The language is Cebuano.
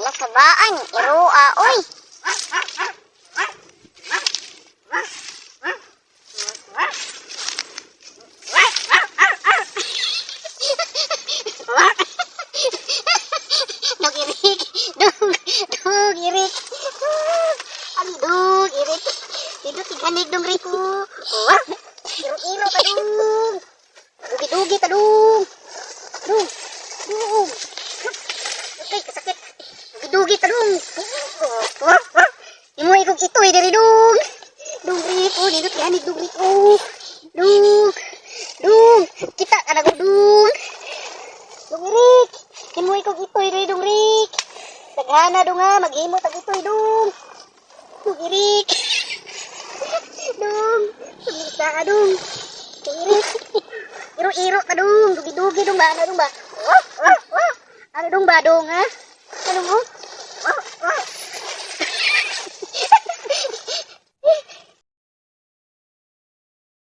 Lasabaan, iroa, oy. Dog irik, dog, dog irik. Ang dog irik. Dito tiganig dong Rico. Iro-iro ta dong. Dugi-dugi ta dong. Dong, dong. Okay, kasakit. Dugi-dugi ta dong. Imo ikog itoy diri dong. Dong Rico, dito tiganig dong Rico. Dong, dong. Kita ka na ko dong. Dong Rick, imo ikog itoy diri dong Rick. Daghana dong ha, maghimo tag itoy dong. Dong Rick. Dong, sumita ka dong. Dong Rick. Iro-iro ka dong, dugi-dugi dong ba, ano dong ba? Ano dong ba dong ha? Ano mo?